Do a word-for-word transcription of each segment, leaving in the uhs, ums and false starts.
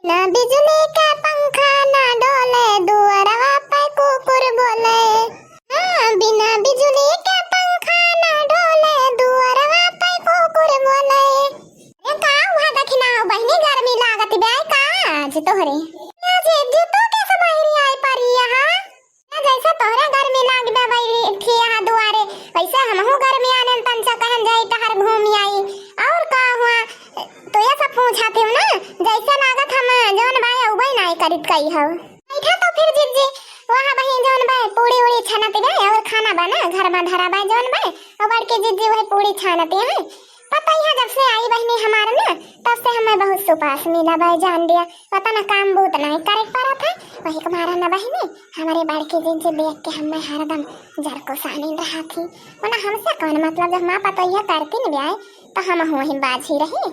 ना बिजुली के पंखा ना डोले, दुअरवा पे कुकुर बोले। हाँ, बिना बिजुली के पंखा ना डोले, दुअरवा पे कुकुर बोले। ए, का हुआ दखिना हो बहिनी, गर्मी लागत बे का आज तोहरे? आज जिज्जी तू कैसे बहिरी आई परी यहाँ? ना जैसे तोहरे गर्मी लाग बे बहिरी थी यहाँ दुआरे, वैसे हमहू गर्मी आने तन से कहन जाई टहर घूम आई। और का हुआ? तो ये सब पूछा थी ना, जैसे लागत हम जौन बाय उबई नाई करित कई हो। बैठा तो फिर जिज्जी, वहाँ बही जौन बाय पूड़ी उड़ी छानत बे और खाना बना घर में धरा बाय जौन बाय, और बड़की जिज्जी वही पूड़ी छानत है। पता ही है जब से आई बहिनी हमार ना, तब से हमें बहुत सुपास मिला बाय जान दिया। पता ना काम बहुत नाई करे के पड़ा था, वही के मारा ना बहिनी, हमारे बड़की जिज्जी देख के हमें हरदम जर को सानी रहा थी। वरना हमसे कौन मतलब, जब माँ पतोहिया करती न ब्याह तो हम वही बाझी रही।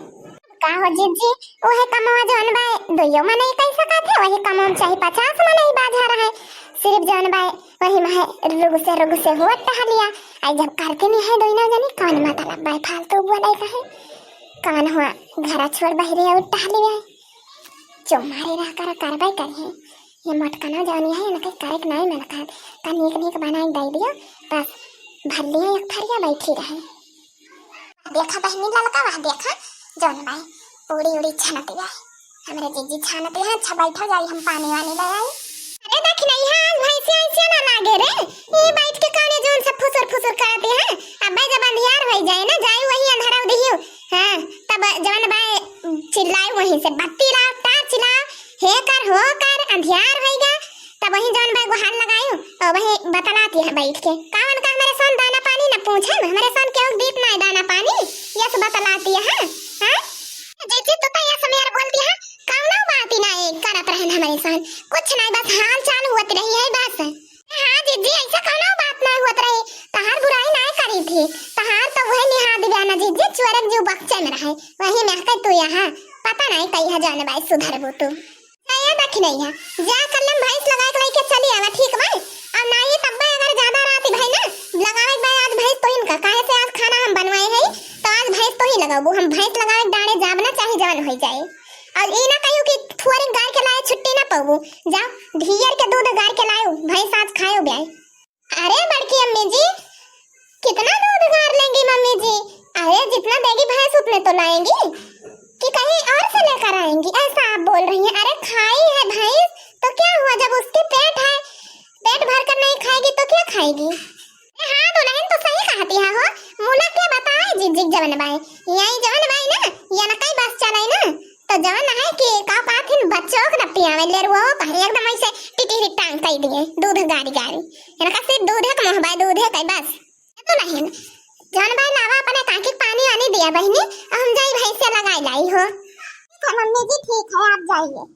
का हो जिज्जी, उहे कमवा जौन बाय दुइयो मनई कई सकत है, वही कमवा में चाहे पचास मनई बाझा रहे, सिर्फ जौन बाय वही में है रुग से रुग से हुआ टहलिया। आई जब करती नहीं है दोनों जनी, कौन मतलब बाय फालतू बोले का है? कौन हुआ घरा छोड़ बहिरे और टहलिया? जो मारे रह कर करबे करिए। ये मोटकना जौन है इनके करे के नहीं मन कहत, का नीक नीक बनाई दे दियो, बस भल्लिया एक थरिया बैठी रहे। देखा बहिनी ललका, वह देखा जौन बाय पूड़ी उड़ी छनत बा। हमरे जिज्जी छानत है, अच्छा बैठा जाई, हम पानी वानी ले आई। अरे दखिनैया, आज भैंसिया ऐसे ना लागे रे, ये बैठ के काने जौन सब फुसुर फुसुर करत है। अबे जब अंधियार होई जाए ना, जाई वही अंधारा दिहियो। हाँ, तब जौन बाय चिल्लाई वहीं से, बत्ती लाओ, टार्च लाओ, हे कर, हो कर, अंधियार होई गा। तब वही जौन बाय गुहार लगायू, और वही बतलाती है बैठ के। कावन का हमरे सन दाना पानी न पूछे, हमरे सन केहू दीत ना दाना पानी, यस बतलाती है, हाँ? जैसे तो तैया समेर बोलती है, कौनो बात ही ना एक करत रहन हमरे सन, कुछ ना, बस हाल चाल हुअत रही है बस। हाँ जिज्जी, ऐसा कौनो बात ना हुअत रही, तहार बुराई ना करी थी, तहार तो वही निहा दिव्या ना जिज्जी, चोरक जो बक्चे में रहे, वही में कह तू यहाँ, पता नहीं कही है जौन बाय सुधरबू तू। ए दखिनैया, जा कल्लम भैंस लगाए के लेके चली आवा, ठीक बा? और ना ये तब्बे अगर ज्यादा रात भई ना, लगावे के बा आज भैंस तोहिन का, काहे से आज खाना हम बनवाए हई, तो आज भैंस तोही लगाबू, हम भैंस लगावे के डांड़े जाब ना, चाहे जवन होई जाए। और ई ना कहियो कि थोड़ी गार के लाए छुट्टी ना पाबू, जा ढियर के दूध गार के लायो, भैंस आज खायो ब्याय। अरे बड़की अम्मी जी, कितना दूध गार लेंगी मम्मी जी? अरे जितना देगी भैंस उतने तो लाएंगी कि कहीं और से लेकर आएंगी, ऐसा आप बोल रही हैं। अरे खाई है भैंस तो क्या हुआ, जब उसके पेट है, पेट भर कर नहीं खाएगी तो क्या खाएगी? ए हाँ दुल्हन तो सही कहती है हो, मुला के बताए जिज्जी जवन बाय, यही जवन बाय ना, ये ना कई बस चलाई ना, तो जवन है कि का कहथिन बच्चों के न पियावे ले रुआ कहे एकदम ऐसे टिटिहरी टांग कई दिए, दूध गारी गारी। इनका सिर्फ दूधे के मोह बाय, दूधे के बस। ये तो नहीं, जवन बाय लावा अपने काकी के पानी वानी दिया बहिनी, और हम जाई भैंसे लगाई लाई हो। ठीक है मम्मी जी, ठीक है, आप जाइए।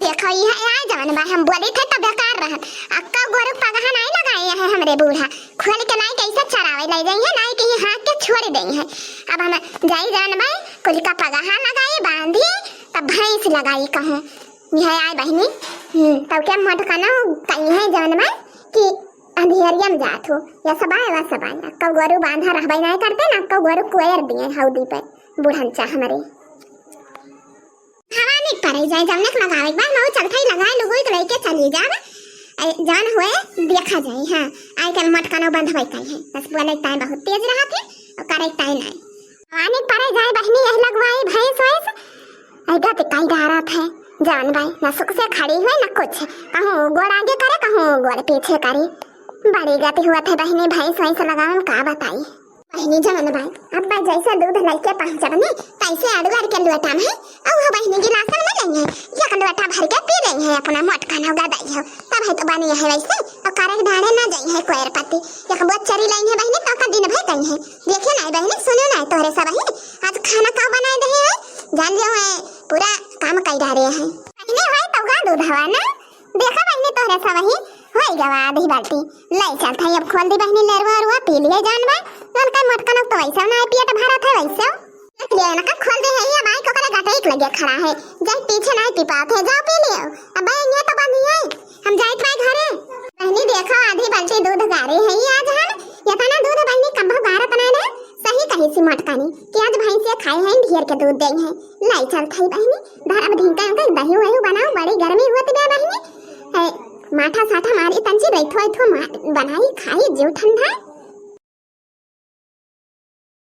देखो ये है, आए जवन बाय हम बोली थे तो बेकार रहत। अक्का गोरू पगहा नहीं लगाए है हमरे बूढ़ा, खोल के नहीं कैसे चरावे ले जाई है, नहीं कहीं हाँक के छोड़ दे है। अब हम जाई जवन बाय कुल का पगहा लगाई बांधी, तब भैंस लगाई कहूँ। यह आए बहिनी, हम्म, तब क्या मोटकना कही है जवन बाय कि अंधियरिया में जात हो, या सब आए, वह सब आए। अक्का गोरू बांधा रहबे नहीं करते ना, अक्का गोरू कोयर दिए हौदी पे बूढ़न चा हमरे। हवा निक पड़े जाए, जौने के लगावे के बाद मऊ चलते ही लगाए लुगुई तो लेके चली जाब। ए, जौन हुए देखा जाए, हाँ, आए के मोटकनो बंधवे कई है। बस बोले ताए बहुत तेज रहा थे, और करे ताए नाई। हवा निक पड़े जाए बहिनी, यही लगवाई भैंस वैंस। ऐ गति कई डारा थे, जान बाय, न सुख से खड़ी हुए, न कुछ। कहूँ गोड़ आगे करे, कहूँ गोड़ पीछे करे। बड़ी गति हुआ थे बहिनी, भैंस वैंस लगावे में का बताई। बहिनी जवन बाय, अब बाय जैसे दूध लइके पहुँचब ने, तैसे अड़ुअर के लोटा में, और वो बहिनी गिलासन में लेंगे, एक लोटा भर के पी लेंगे, अपना मोटकन हो गदाई हो, तब है तो बनी है वैसे, और करे डांड़े ना जाई है कोयर पत्ती, एक बोत चरी लेंगे बहिनी, तो का दिन भर कही है, देखे ना बहिनी, सुनो ना तोहरे सब ही, आज खाना का बनाए दे है, जान लियो है, पूरा काम कई डारे है। बहिनी होए तो गा दूध हवा ना, देखा बहिनी तोहरे सब ही, होई गवा आधी बाल्टी। ले चलत हई, अब खोल दी बहिनी लेरुआ अरुआ, पी लिए जान बा। जौन का मोटकनक तो वैसे ना पेट भरत है वैसे। देख लिए ना का खोल दे है, अब आई कोकरे गटई के लगे खड़ा है। जाई पीछे नहीं पी पात है, जाओ पी लियो। अब भाई ये तो बंदी है, हम जाइत बाय घरे। बहिनी देखो आधी बाल्टी दूध गारे है ये आज हम। ये तना दूध बहिनी कब्बो गारत ना ना। सही कही सी मोटकनी कि आज भैंसिया खाए हैं ढेर के दूध दे हैं। ले चलत हई बहिनी, धरब ढींका माठा साठा मारी तंची बैठो बैठो मा-, बनाई खाई जीव ठंडा।